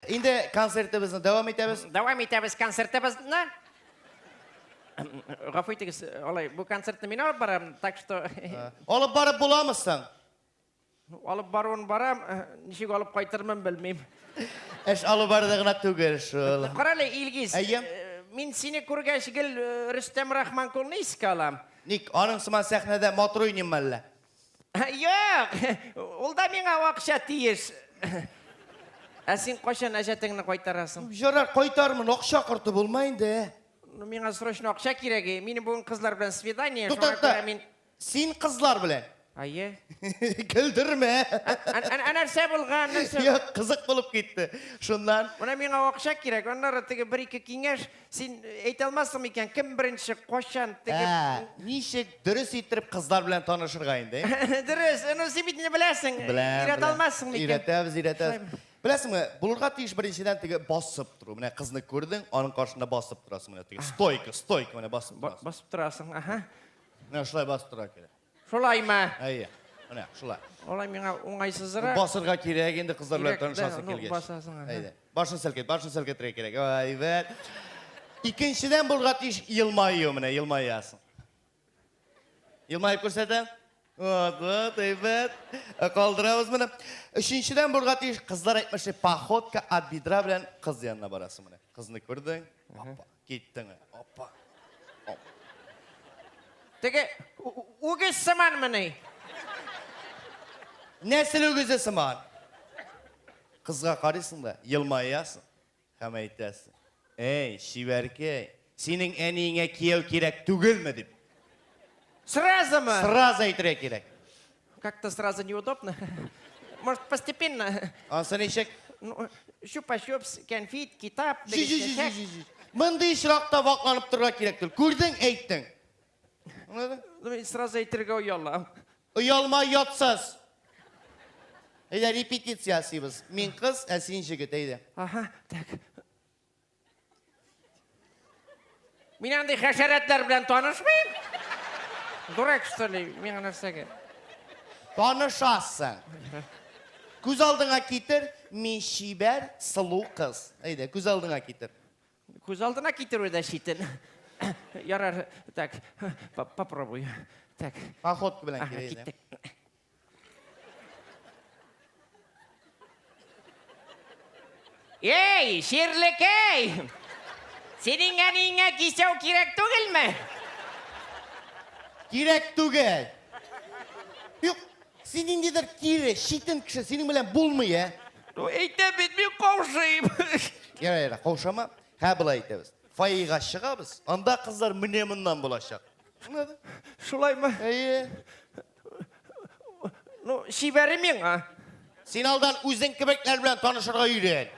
Инде концертыбызны дәвам итәбез. Дәвам итәбез концертыбызны. Гафу итегез, алай, бу концертны мин алып барам, так что... Алып барып буламы соң? Алып баруын барам, ничек алып кайтырмын белмим. Эш алып баруда гына түгел шул. Карале, Илгиз. Әйе. Мин сине күргәч гел Рөстәм Рахманкулны искә алам. Ник, аның сыман сәхнәдә матур уйныйммы әллә? Юк, ул да миңа акча тиеш. Ә син кайчан әҗәтеңне кайтарасың? Ярар, кайтармын, акча корты булма инде. Ну, миңа срочно акча кирәк. Минем бүген кызлар белән свидание, шуңа күрә мин... Син кызлар белән. Әйе. Көлдермә. Ә нәрсә булган? Нәрсә? Юк, кызык булып китте. Шуннан. Менә миңа акча кирәк. Аннары теге бер-ике киңәш. Син әйтә алмассың микән, кем беренче, кайчан, теге... Ә, ничек дөрес иттереп кызлар белән танышырга инде? Дөрес, ну син бит инде беләсең. Беләм. Өйрәтә алмассың микән? Өйрәтәбез, өйрәтәбез. Беләсеңме, булырга тиеш беренчедән теге басып тору. Менә кызны күрдең, аның каршында басып торасың менә теге. Стойка, стойка менә басып торасың. Басып торасың, аһа. Менә шулай басып торырга кирәк. Шулаймы? Әйе. Менә шулай. Алай миңа уңайсызрак. Басырга кирәк инде кызлар белән Кирәк, да, танышасың ну, килгәч. басасың, аһа. Әйдә. Башын селкет, башын селкетергә кирәк. Әйбәт. Икенчедән булырга тиеш елмаю менә, елмаясың. Елмаеп күрсәтә. Вот, вот, әйбәт. Э, калдырабыз моны. Өченчедән булырга тиеш кызлар әйтмешли походка от бедра белән кыз янына барасың менә. Кызны күрдең, опа, киттең. Опа. Теге үгез сыман мени? Нәсел үгезе сыман. Кызга карыйсың да, елмаясың һәм әйтәсең. Эй, чибәркәй, синең әниеңә кияү кирәк түгелме дип. Сразу мы? Сразу әйтергә кирәк. Как-то сразу неудобно. Может, постепенно? Ансы ничек? Ну, чупа-чупс, кәнфит, китап, Жи, жи, жи, жи, жи, жи. Мондый очракта вакланып торырга кирәк түгел. Күрдең, әйттең. Аңладың? Ну, мин сразу әйтергә оялам. Оялма, оятсыз. Әйдә, репетиция ясыйбыз. Мин кыз, ә син җегет, әйдә. Ага, так. Мин андый хәшәрәтләр белән танышмыйм. Дурак, что ли, миңа нәрсәгә? Танышасың. Күз алдыңа китер, мин чибәр, сылу кыз. Әйдә, күз алдыңа китер. Күз алдына китерү дә читен. Ярар, так, попробую. Так. Походка белән кил, әйдә. Киттек. Эй, Ширлекәй! Синең әниеңә кисәү кирәк түгелме? Кирәк түгел. Юк, син ниндидер кире, читен кеше, синең белән булмый, ә? Ну, әйтәм бит, мин каушыйм. Ярар, ярар, каушама. Һә, болай итәбез. Фойега чыгабыз, анда кызлар менә моннан булачак. Аңладың? Шулаймы? Әйе. Ну, чибәре миңа. Син алдан үзең кебекләр белән танышырга өйрән.